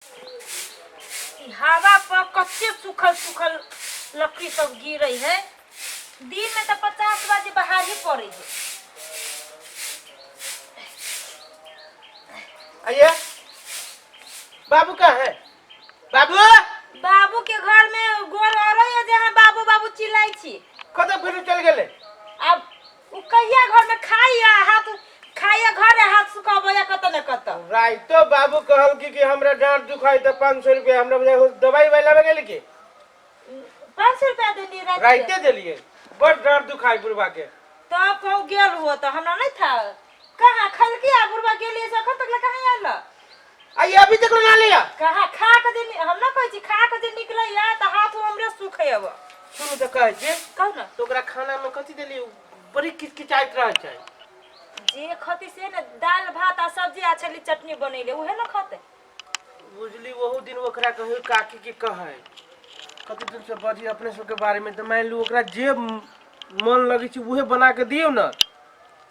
ई हवा पर कते सूखल सूखल लकड़ी सब गिरे है। दिन में तो 50 बजे बाहर ही पड़े है। आइए, बाबू कहाँ है बाबू? बाबू के घर में गोर अरे है जे अहाँ बाबू बाबू चिल्लाई छी। कतऽ फिर चल गेलै? अब उ कहिया घर में खाइया हाथ खाइया घर हाथ सुखाबैया कत न कत। राइतो बाबू कहल कि हमरा डांट दुखाई तऽ 500 रुपया हमरा बुझाइ दवाई उवाई लाबे गेली की। 500 रुपया देली राति के? राइते देलिए, बड़ डांट दुखाई बुढ़बा के। तब कहूँ गेल हो तऽ हमरा नहीं था। कहाँ खलकी आ बुढ़बा गेली से अखन तक ले कहाँ आयल? आ ये अभी तक ना लिया। कहाँ खा के जे हम ना कहै छी खा के जे निकलैया तऽ हाथ हमरे सुखै अब। सुनू तऽ कहै छी। कहू ना। तऽ ओकरा खाना में कथी देली, बड़ी किचकिचाइत रहै छै। जे खती से ने दाल भात आ सब्जी आ छली चटनी बनैले उहे न खते। बुझली ओहू दिन ओकरा कहू काकी के कहै कते दिन से बजी अपने सबके बारे में, तऽ मान लू ओकरा जे मन लगै छै उहे बना के दियौ न,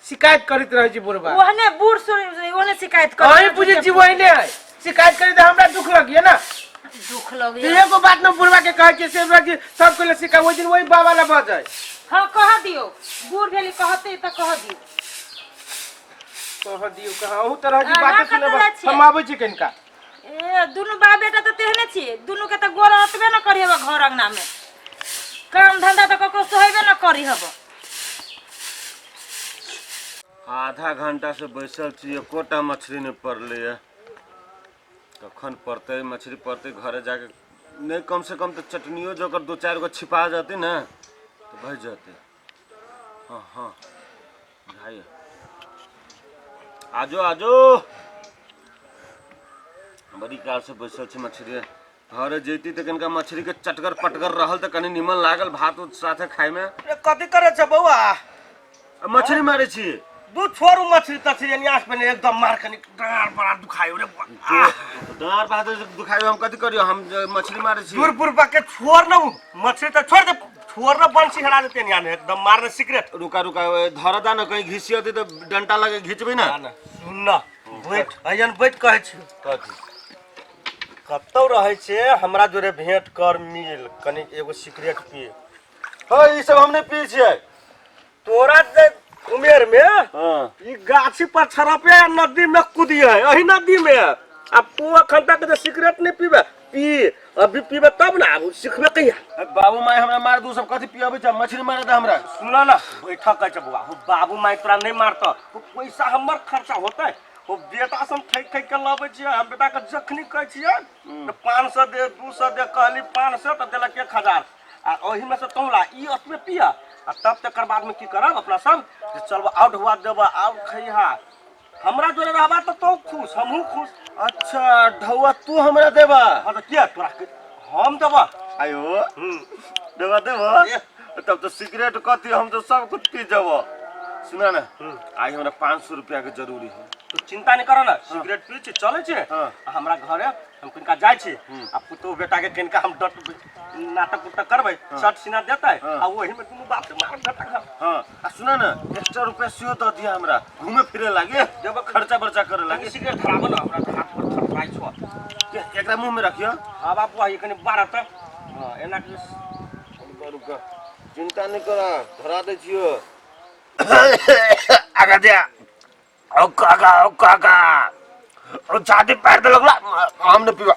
शिकायत करैत रहै छै बुढ़बा। ओहने बूढ़ सूढ़ ओहने शिकायत कर। अहीं बुझै छी ओहने है, शिकायत करी तऽ हमरा दुख लगिए ना। दुख लगिए। तऽ एगो बात न बुढ़बा के कहै छियै से बुढ़बा के सब के शिकायत ओहि दिन वही बाबा ला भऽ जाइ। हाँ कह दियौ, बूढ़ भेली कहते तऽ कह दियौ। कह दियौ कहाँ अहूँ तरह की अहाँ बात कतऽ सुनब। जाइ छियै? हम आबै छी कनिका। ए दुनू बाप बेटा तऽ तेहने छियै, दुनू के तऽ गोर अतबे न करी हब घर अंगना में, काम धंधा तऽ ककरो सोहेबे न करी हब। आधा घंटा से बैसल छी, एकोटा मछली नहि पड़लैए। कखन पड़तै मछली? पड़तै घरे जाके नहि कम से कम तऽ चटनियो जोकर दू चारि गो छिपा जेतै ने तऽ भऽ जेतै। हाँ हाँ भाई, आजो आजो बड़ी काल से बैसल छी। मछली घरे जैती तऽ कनिका मछली के चटगर पटगर रहल तऽ कनि निमन लागल भात उत साथे खायमे। ए, कथी करै छ बौआ? आ, मछली मारै छी। दू छोड़ू मछली तछली, यानी आँख पे एकदम मार कनि डाँड़ बड़ा दुखायो रे बौआ। आह, डाँड़ भात दुखायो, हम कथी करियो? हम जे मछली मारै छी। दूर बुढ़बा के छोड़ न, उ मछली तऽ छोड़ दे, छोड़ न, बंसी हरा देते यानी एकदम मार न सिगरेट। रुका रुका, धर दा न, कहीं घिसियती तऽ डंटा लगे घिचबै ना। ना, ना, सुन न, बैठ अयन बैठ कहै छी। कथी? कतौ रहै छै हमरा जोरे भेंट कर मिल कनि एगो सिगरेट पी। हँ, ई सब हम नहि पियै छियै। तोरा जे उमेर में हाँ ई गाछी पर छरपे आ नदी में कूदिए एही नदी में, आ तू अखन तक जे सिगरेट नहीं पीबे? पी, अभी पीबे तब ना आब सिखबे कहिया? अरे बाबू माय हमरा मार दू, सब कथी पियाबै छै? मछली मारे दे हमरा। सुन ना, बैठक कहै छै बौआ, हो बाबू माय तोरा नहीं मारतऽ, हो पैसा हमर खर्चा होतै? ओ बेटा से हम ठकि ठकि के लबै छियै। हम बेटा के जखनी कहै छियै तऽ 500 दे, 200 दे, कहली 500 तऽ देलक 1000, आ ओहिमे से तौला ई ओतबे पिय। आ तब तकर बादमे की करब अपना सब जे चलब आउट हुआ देब आउ खैहा, हमरा जोरे रहबा तऽ तू खुश हमहूँ खुश। अच्छा ढौआ तू हमरा देबा? हाँ तऽ किया तोरा हम देबा। आयो देबा देबा, तब तो सिगरेट कथी हम तो सब कुछ पी जब। सुना ना, आज हमरा 500 रुपया के जरूरी है। तू चिंता नहीं कर ना, सिगरेट पी छी चले छी। आ हमरा घरे हम किनका जाइ छी आ पुतोह बेटा के किनका हम डट नाटक उटक करबै, चट सीना देतै। आ ओही में दुनू बाप से मार घटा घर। हाँ आ सुना ना, एक्स्ट्रा रुपया सेहो दऽ दिया, हमरा घूमे फिरे लागे देबो। खर्चा बर्चा करे लागे। सिगरेट धराबो ना, हमरा हाथ पर थरथराइ छौ। एकरा मुंह में रखियो। हाँ बापू, आई कनि बारह तक हाँ एना के। रुका रुका, चिंता नहीं करा, धरा दै छियो। आगा दे ओ काका, ओ काका, ओ छाती पार देलक ला, हम नहीं पीबा।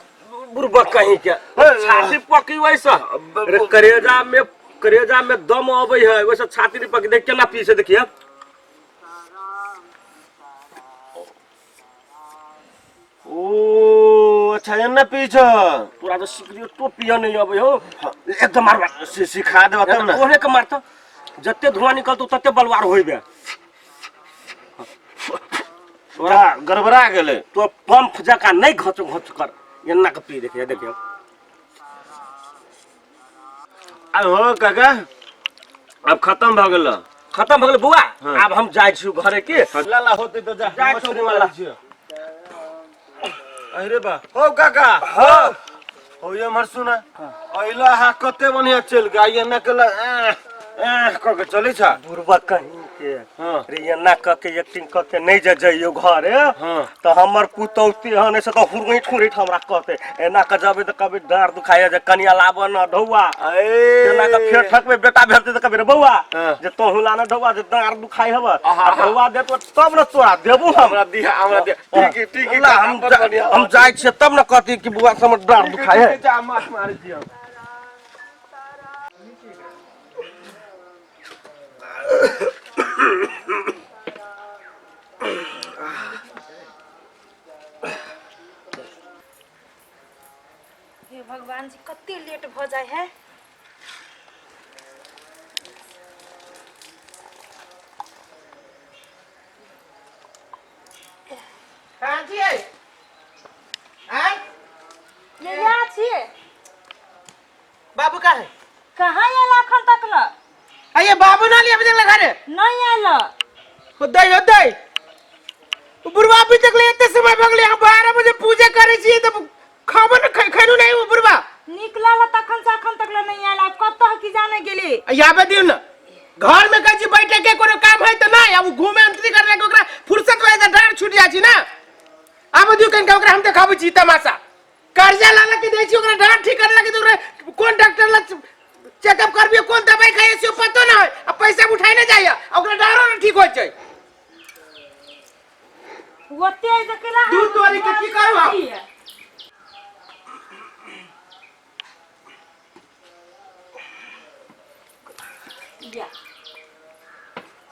बुढ़बा कहीं के छाती पकी वैसा अरे करेजा में, करेजा में दम अबै है वैसा छाती नहीं पकी। देख केना पी से देखिए। ओ अच्छा एना पी छ? तोरा तो सिगरेटो पिय नहीं अबै हो, एकदम मारबा। सिखा देबा तब ना। ओहने के मारता, जते धुआं निकलतो तते बलवार होइबे। तोरा गड़बड़ा गेलै। तो पंप जका नहीं घच घच कर, एना के पी, देखिए देखिए। आ हो काका, अब खत्म भऽ गेल। खत्म भऽ गेल बौआ। हाँ। आब हम जाइ छी घरे के। ला ला होते तो जा। जाइ छी मछली बौआ। मारै छियो। अरे बा हो काका। हाँ। हो ये हमर सुना अइला हा, कते बढ़िया चल गया, एना केला एह एह क के चलै छ। बुढ़बा कहीं के के हाँ। रे एना क के एक्टिंग क के नहीं जे जइयो घरे। हाँ। तऽ हमर पुतौती हन से तऽ हुरैठ हुरैठ हमरा कहते एना के जबे तऽ कभी डाँर दुखाइया जे कनिया लाब न ढौआ, एना के फेर ठकबे बेटा भेटते तऽ कभी रे बौआ हाँ। जे तोहू लाना ढौआ जे डाँर दुखाइ हब आहा। आ ढौआ देतो तब न तोरा देबू हम। हमरा दिहा, हमरा दिहा। ठीक है, ठीक है। ला, हम जाइ छियै तब न कहती कि बौआ से हमर डाँर दुखाइ है। जा, माछ मारै छी हम। हे भगवान जी, कते लेट भऽ जाइ है। कहाँ छियै? आँय? ये यहाँ छियै। बाबू कहाँ है? कहाँ आयल अखन तक ल? अये बाबू ना लिया अभी तक घरे? नहीं आयल। होतै होतै, बुढ़वा अभी तक ले एते समय भऽ गेलै। हम 12 बजे पूजा करै छियै तऽ खाबो ने खैलू नहीं वो बुढ़वा। निकलल तखन से अखन तक ले नहीं आयल, आब कतऽ की जाने गेली। आबे दियौ ने, घर में कहै छी बैठे के कोनो काम है तऽ नहीं, आब घूमे एंट्री करने के ओकरा फुर्सत भए जाइ, डाँर छूट जाइ छै ना। आब दियौ कनिका, ओकरा हम देखाबै छी तमाशा। कर्जा ला ला के दै छी ओकरा, डाँर ठीक करे लागी तऽ ओकरा कोन डॉक्टर लग चेकअप करबियो, कोन दवाई खाइए से पतो ना है, आ पैसा उठाइ नहि जाइए आ ओकरा डाँरो नहि ठीक होइ छै। ओते जे केला। दूध तोरी के की करू हम? या।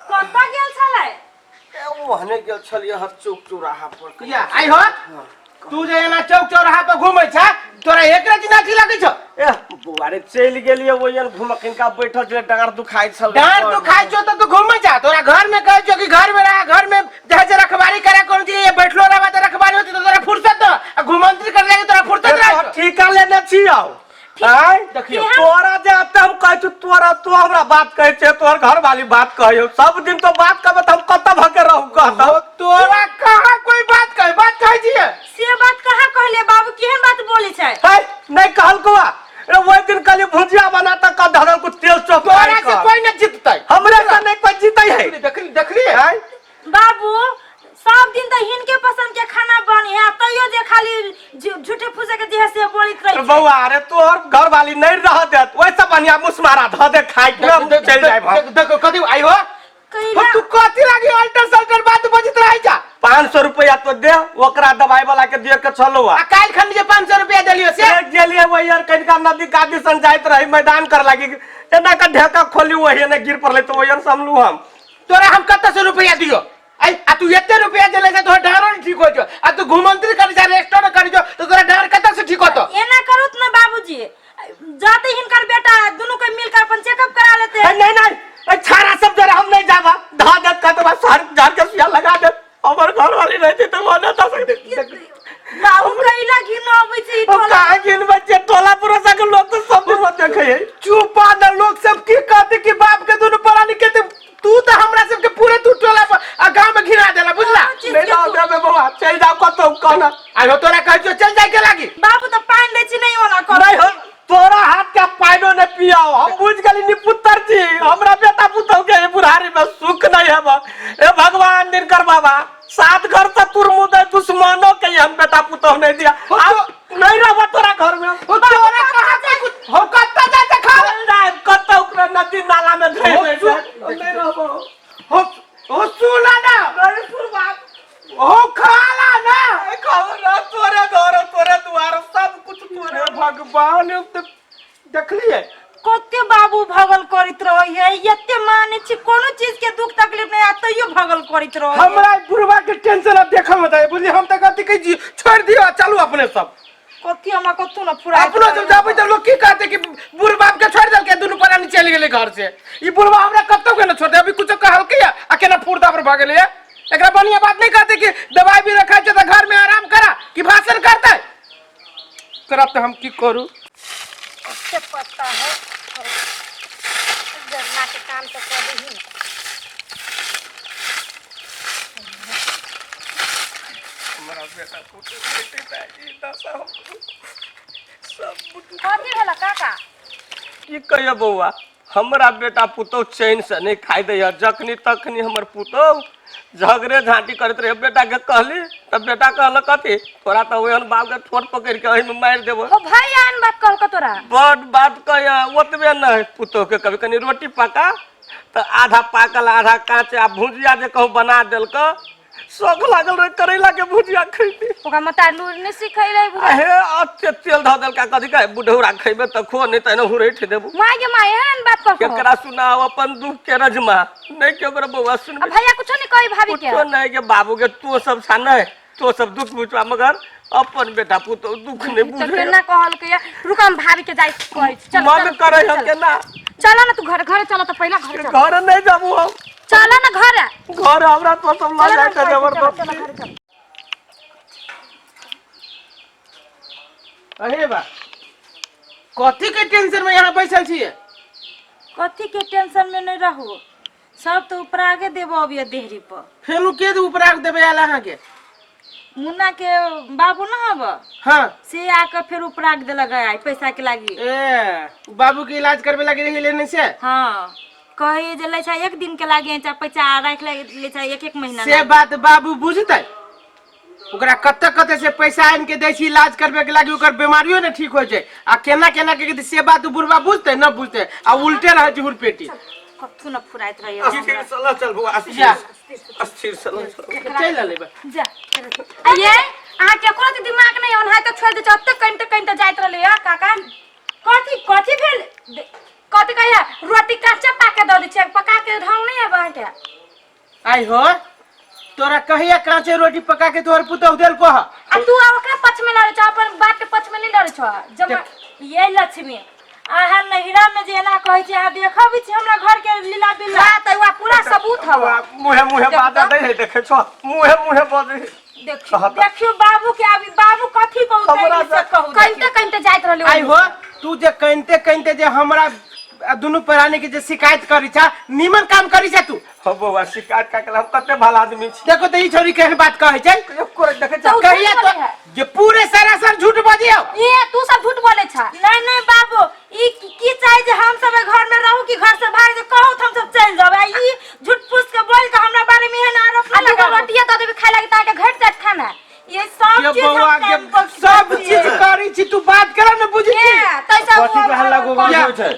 कतऽ गेल छलै? ओहने गेल छलियै हर चौक चौराहा पर। या आई हो, तू जे एना चौक चौराहा पर घूमै छ तोरा एक रति नाची लागै छौ? ए बौआ रे, चलि गेलियै ओहियन घूमऽ, किनका बैठल छलै, डाँर दुखाइ छल। डाँर दुखाइ छौ तऽ तू घूमै जा? तोरा घर में कहै छौ कि घर में रह, घर में जहाँ से रखवारी करे कोनो चीज, ये बैठलो रहबा तऽ रखवारी होती तऽ तोरा फुर्सत न, आ घुमंत्री करे लागी तोरा फुर्सत रहै छौ। ठीका लेने छी आउ आँय? देखियौ। तोरा जे एते हम कहै छी तोरा, तू हमरा बात कहै छै, तोहर घर वाली बात कहै, सब दिन तो बात कहबै तऽ हम कतऽ भके रहू कहतौ? तोरा कहाँ कोई बात कहे, बात कहै छियै? से बात कहाँ कहले बाबू, केहन बात बोलै छै? है नहीं कहलको आ रे, ओहि दिन कहली भुजिया बना तऽ कह धरल को तेल चोप। तोरा से कोई न जीततै। हमरे से नहीं कोई जीतै है। देखली देखली? आँय? बाबू, सब दिन तऽ हिनके पसंद के खाना बनी है, तैयो जे खाली झूठे फूसे के जे है से बोलैत रहे। बौआ रे, तोहर घर वाली नहीं रह देत, ओहिसँ बढ़िया मुसमारा धऽ दे खाइ के चलि जाय। देखो कथी आई हो। कैला? तू कथी लागी अल्टर सल्टर बात बजैत रहै जा? 500 रुपया तो दे, ओकरा दवाई वाला के दिए के छलो आ। आ काल्हि खन जे 500 रुपया देलियो से? एक गेलिए वही यार कनिका नदी गादी सन जाइत रही मैदान कर लागी, एना का ढेका खोली वही ने गिर पड़ले तो वही समलू हम। तोरा हम कतऽ से रुपया दियो? आई आ तू एते रुपया देले से तोहर डाँरो नहीं ठीक हो जो, आ तू घुमंत्री करी जा, रेस्टोरेंट करी जो, तो तोरा डाँर कतऽ से ठीक होतो? एना करू त ना बाबूजी, जाते हिनकर बेटा दुनू के मिलकर अपन चेकअप करा लेते। ए, नहीं नहीं, ए, छाड़ा सब जरा हम नहीं जाबा, धा देत कहते बस झाड़ के सुइया लगा देत। हमर घर वाली रहती तो वो नहीं था सकते। बाबू, कैला घिन अबै छै ई हम टोला? कहाँ गिन बच्चे, टोला पड़ोसा के लोग तो सब दिन देखे है। चुप आ न, लोग सब की कहते कि बाप के दुनू प्राणी के तू तो हमरा सबके पूरे तू टोला पर आ गांव में घिरा देला, बुझला? कोनो चीज नहीं के जाओ देबे बौआ, चलि जाओ कतौ कहना। आइ हो, तोरा कहै छियौ चल जाय के लागी। बाबू, तऽ पानि दै छी नहीं ओना कर। नहीं हो, तोरा हाथ के पाइनो नहीं पियाओ। हम बुझ गेली निपुत्र छी, हमरा बेटा पुतहु के बुढ़ारी में सुख नहीं है। ए भगवान दिनकर बाबा, सात घर से तुर मुदे दुश्मनों के हम बेटा पुतहु नहीं दिया। अब नहीं रहबो तोरा घर में। हो तोरा कहाँ से कुछ हो, कत्ता जाय के खा चल जाए कतौ ओकरा नदी नाला में धरि हो, दे। नहीं रहबो। हो सुना ना। नहीं सुन बात। हो खाला ना। ए, कहू ना, तोरे घर तोरे दुआर सब कुछ तोरे। हे भगवान, तो देखलिए कते बाबू भगल करैत रहै है, एते मानै छी कोनो चीज के दुख तकलीफ नहीं आ तैयो भगल करैत रहै है। हमरा बुढ़वा के टेंशन अब देखल मत आए, बुझली? हम तऽ कथी कहै छी, छोड़ि दियौ आ चलू अपने सब। कथी हमरा कतौ न फुराइत अपनो रहै सब जाबै तऽ लोग की कहते कि बुढ़ बाप के छोड़ि देलकै, दुनू प्राणी चलि गेलै घर से। ई बुढ़वा हमरा कतौ के न छोड़तै। अभी कुछो कहलकै आ केना फुर्दा पर भऽ गेलै। एकरा बढ़िया बात नहीं कहते कि दवाई भी रखा छै तऽ घर में आराम करा कि भाषण करतै। एकरा तऽ हम की करू? से पता है जरना के काम तो कर ही ना। हमरा बेटा पुतहु बेटी ई दशा हम सब कथी भेल काका? की कहियो बौआ, हमरा बेटा पुतोह चैन से नहीं खाइ दैया। जखनी तखनी हमर पुतोह झगड़े झाँटी करैत रहे। बेटा के कहली तऽ बेटा कहलक कथी, तोरा तऽ ओहन बाप के ठोर पकड़ के एहिमे मारि देबो। ओ भाई एहन बात कहलको तोरा? बड बात कहैया। ओतबे नहि, पुतोह के कभी कनि रोटी पका तऽ आधा पाकल आधा काँच, आ भुजिया जे कहूँ बना देलक, शौक लागल रहे करैला के भुजिया खैती। ओकरा मता लूर नहीं सिखै रहे। अहे अते तेल धऽ देलका, कथी कहे, बुढ़ौरा खैबे तऽ खो, नहीं तऽ एना हुरैठ देबो। माय गे माय, एहन बात कहलको? केकरा सुनाओ अपन दुख के रजमा? नहीं केकरो बौआ आ सुनबे। भैया कुछो नहीं कही भाभी के? कुछो नहीं के बाबू के, तू सब छा नहीं, तो सब दुख बुझवा, मगर अपन बेटा पुतोह दुख नहीं तऽ बुझे। केना कहलकै या? रुक, हम भाभी के जाय कहै छी। चल मन चल, करे चल। हम केना? चल ना तू घर, घर चल तऽ पहिला घर चल। घर नहीं जाबू हम। चल ना घर। घर हमरा तो सब लऽ चल ना, जाए के चल, जबरदस्ती। चल, घर चल। अरे बा, कथी के टेंशन में यहाँ बैसल छियै? कथी के टेंशन में नहीं रहू, सब तो ऊपर आगे देबो अभी देहरी पर। फेनु के ऊपर देबे आयल अहाँके? मुन्ना के बाबू न हब? हाँ। से आके फिर ऊपर देलक आई पैसा के लागी। ए बाबू के इलाज करबे लागी रही लेने से? हाँ, कहे जे लै छै एक दिन के लागे चाहे पैसा राख ले ले छै एक एक महीना से लागी। बात बाबू बुझतै? ओकरा कते कते से पैसा आनि के दै छी इलाज करबे के लागी, ओकर बीमारियो ने ठीक होइ छै, आ केना केना के से बात उ बुढ़बा बुझतै? न बुझतै, आ उल्टे रहै छै हुरपेटी। कथू न फुराइत रहैया। अस्थिर से लऽ चल बौआ, अस्थिर जा। अस्थिर से लऽ चल। चलि एलै बा। जा आ ये अहाँ केकरो के दिमाग नहीं ओनाहि तऽ छोड़ि दै छै, ओते कनिते कनिते जाइत रहलै या काका। कथी कथी भेल? कथी कहिया रोटी काचा पाके दऽ दै छियै, पका के ढंग नहीं आबै अहाँके। आई हो, तोरा कहिया कांचे रोटी पका के तोहर पुतहु देलको ह? आ तू आब ओकरा पक्ष में लड़ै छौ, अपन बाप के पक्ष में नहीं लड़ै छौ जब ये लक्ष्मी अहाँ नहिरा में जे एना कहै छी, अहाँ देखबै छी हमरा घर के लीला बिला। हाँ, तऽ वएह पूरा सबूत हव। बौआ, मुँहे मुँहे बाजऽ दै है, देखै छौ, मुँहे मुँहे बजै है। देखियो देखियो बाबू के, अभी बाबू कथी कहू हमरा से कहू। कनिते कनिते जाइत रहलै। आई हो, तू जे कनिते कनिते जे हमरा दुनू प्राणी के जे शिकायत करी छा, नीमन काम करी छा तू? हो बौआ, शिकायत का केला? हम कते भला आदमी छी। देखो तो ई छोरी केहन बात कहै छै। एको रति देखै तऽ छौ? ओ कहिया झूठ तो बोलै है। जे पूरे सरासर झूठ बजियौ। ये तू सब झूठ बोले छा। नहीं नहीं बाबू, ई की चाहे जे हम सब घर में रहू कि घर से बाहर, जे कहू त हम सब चल जाब। आ ई झूठ फूस के बोल के हमरा बारे में एहन आरोप न लगाबू। रोटिया दऽ देबी खाय लागी त अहाँके घटि जायत खाना। ये सब ये चीज बौआ हम के टाइम पर सब छियै। चीज करी छी, तू बात कर न बुझी छी। ये, तै सब कथी के हल्ला गोबर या। होइ छै?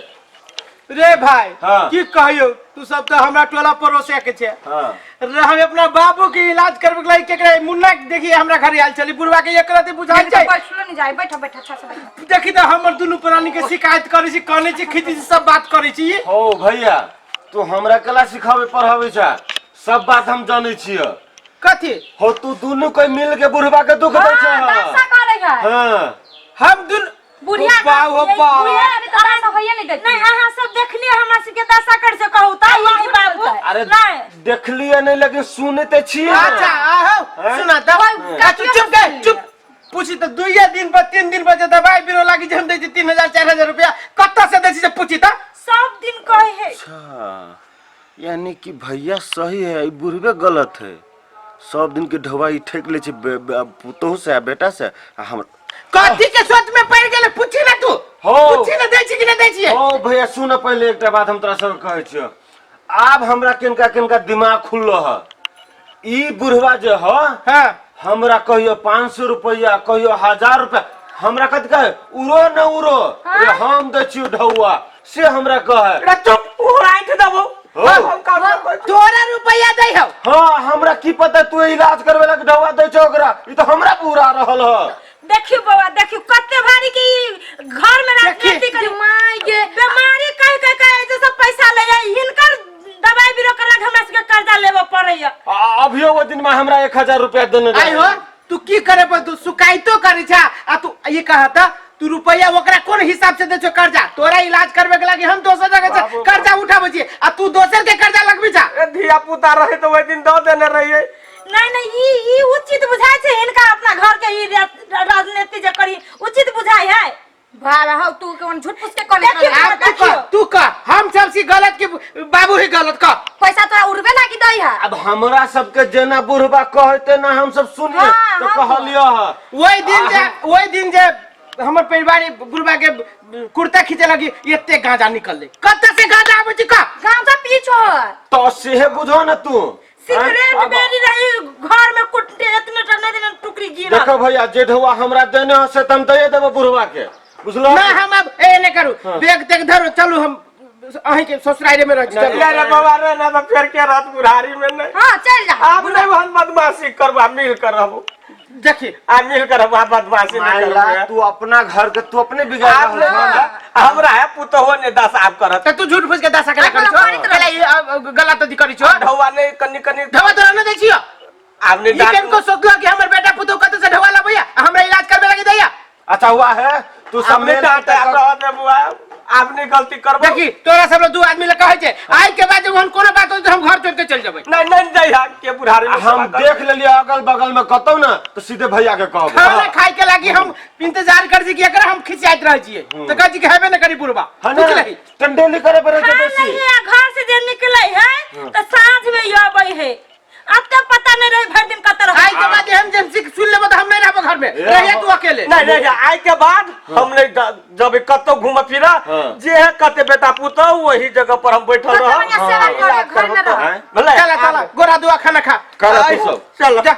रे भाई। हाँ। की कहियौ, तू सब तऽ हमरा टोला पड़ोसे के छै। हाँ। रे, हम अपना बाबू के इलाज करबे के लागि केकरा मुन्ना के देखी हमरा घर आयल छली, बुढ़वा के एक रति बुझाइ छै। बैठलो नहीं जाय, बैठो बैठो, अच्छा से बैठो। देखी तऽ हमर दुनू प्राणी के शिकायत करै छी, कानै छी, खींचै छी, सब बात करै छी। हो भैया, तू हमरा कला सिखावे पढ़ावे छा? सब बात हम जानै छियै। कथी? हो, तू दुनू कोई मिल के बुढ़वा के दुख दै हाँ, छै। दशा करै है। हाँ। हम दुनू बुढ़िया हो बा, हो बा। बुढ़िया अभी तो दशा होइए नहीं देती। नहीं, अहाँ सब देखलिए हमरा सबके दशा कर से कहू त नहीं बाबू। अरे नहीं। देखलिए नहीं, लेकिन सुने ते छियै। अच्छा आहो। हैं? सुना तऽ। कोई आ, तू चुप गए, चुप। पूछी तऽ दुइये दिन पर तीन दिन पर जे दवाई बीरो लागी जे हम दै छी 3000 4000 रुपया कतऽ से दै छी से पूछी तऽ। सब दिन कहे है। अच्छा, यानी कि भैया सही है, ई बुढ़बे गलत है। सब दिन के ढोबा ई ठेक ले छै पुतोहु से आ बेटा से आ हम कथी के सोच में पड़ गेले? पूछी ना तू। हो। पूछी ना, दै छी कि नहीं दै छियै? ओ भैया, सुन, पहिले एकटा बात हम तोरा सब कहै छियौ। आब हमरा किनका किनका दिमाग खुललो ह। ई बुढ़वा जे ह, हाँ। हमरा कहियो 500 रुपया, कहियो 1000 रुपया, हमरा कथी कहे, उड़ो न उड़ो रे, हम दै छियौ ढौआ, से हमरा कहे। रे चुप, उड़ाइठ देबो। हो। हम काम ना करै छी। तोरा रुपया दै हौ? हाँ, हमरा की पता तू इलाज करबे लग ढौआ दै छौ ओकरा, ई तऽ हमरा पूरा रहल ह। देखियो बौआ, देखियो कते भारी के ई घर में राजनीति करी। माय गे, बीमारी कह कह के जे सब पैसा ले जाय, हिनकर दवाई बीरो करला हमरा सबके कर्जा लेबऽ पड़ैया। आ अभियो ओ दिन में हमरा 1000 रुपया देने आई हो, रहे। तू की करे पर तू सुकायतो करै छा, आ तू ई कहता तू रुपया ओकरा कोन हिसाब से दै छौ कर्जा? तोरा इलाज करबे के लागी हम दोसर जगह से कर्जा उठाबै छी आ तू दोसर के कर्जा लगबी छा। ए, धिया पुता रहे तऽ ओहि दिन दऽ देने रहियै। नहीं नहीं, ई ई उचित बुझाय छै हिनका अपना घर के ई राजनीति जे करी उचित बुझाय है? भार हौ, तू कोन झूठ फूस के कने देखियौ, आब तू कह, तू कह, हम सब सी गलत के बाबू ही गलत कह। पैसा तोरा उड़बे लागी दै है। अब हमरा सबके जेना बुढ़बा कहते ना हम सब सुनिए। हाँ, तो हाँ। कहलियो ह। वही दिन जे, वही दिन जे हमर परिवार बुढ़बा के कुर्ता खींचे लगी एते गांजा निकलले कत्ते से गांजा आबै छै का गांजा पी छो तो सेहे बुझो ना तू सिगरेट बेरी रही घर में कुटते इतने टा नहीं देने टुकड़ी गिरल देखो भैया जे ढौआ हमरा देने हो से तम दे देबो बुढ़वा के बुझलो ना हम अब ए नहीं करू बैग तेग धरू चलू हम अहीं के ससुराले में रह छी चलू ले रे बाबा रे ना तो फेर के रात बुढ़ारी में नहीं हां चल जा आप नहीं हम बदमाशी करबा मिल कर रहबो देखी आ मिल कर रहबो आप बदमाशी नहीं माइला करबो तू अपना घर के तू अपने बिगाड़ आप रहल नहीं छह। हमरा है पुतोहो ने दस आप करत त तू झूठ फूस के दशा करा करै छो पहले ई, गलत अथी करै छो ढौआ नहीं कनी कनी ढवा तोरा न दै छियो आप नहीं ई केनको सोचलो कि हमर बेटा पुतोह कतौ से ढवा लबैया आ हमरा इलाज करबे लगी दैया अच्छा हुआ है तू सब आपने मेल डांटे आप रहत में बुआ आपने गलती करबो देखी तोरा सब लोग दू आदमी ले कहै छै आइ के बाद जब हम कोनो बात होई त हम घर छोड़ के चल जेबै नहीं नहीं जाइहा के बुढ़ारी में हम सेवा करबो। देख लेलिए अगल बगल में कतौ ना तो सीधे भैया के कहबो खाना खाए के लागी हम इंतजार कर छी कि एकरा हम खिसियाइत रहै छियै त कहै छी कि हेबे न करी बुढ़बा है ना बुझ लही टंडेली करे पड़े छै खाना बेसी नहीं है घर से जे निकले है तो साँझ में ये आबै है अब तक पता नहीं रही भर दिन कत रह आइ के बाद हम जब सीख सुन लेबो त हम नहीं रहबो घर में रहिए तू अकेले नहीं नहीं आइ के बाद हम नहीं जब कतौ घूम फिरा हाँ। जे है कते बेटा पुतहु वही जगह पर हम बैठल कते रह बढ़िया सेवा करे, घर में रह। हैं? भले चला चला गोरा दुआ खाना खा कर तू सब चल जा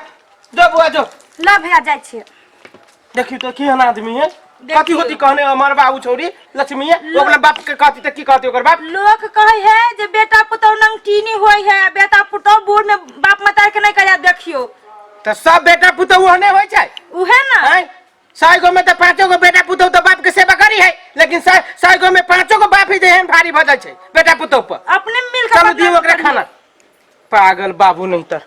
जो बुआ जो ल भैया जाइ छियै देखियो तो केहन आदमी है देखियो। कथी होती कहने हमार बाबू छौरी लक्ष्मी है वो अपना बाप के कहती त की कहती ओकर बाप लोग कहे है जे बेटा पुतहु नंगटीनी होय है बेटा पुतहु बूढ़ में बाप मतार के नहीं करा देखियो त सब बेटा पुतहु ओहने होइ छै उहे ना हैं सौ गो में त पांचो गो बेटा पुतहु त बाप के सेवा करी है लेकिन सौ सौ गो में पांचो गो बाप ही जेहन भारी भऽ जाइ छै बेटा पुतहु पर अपने मिल के चलू दियौ ओकरा खाना पागल बाबू नहीं तर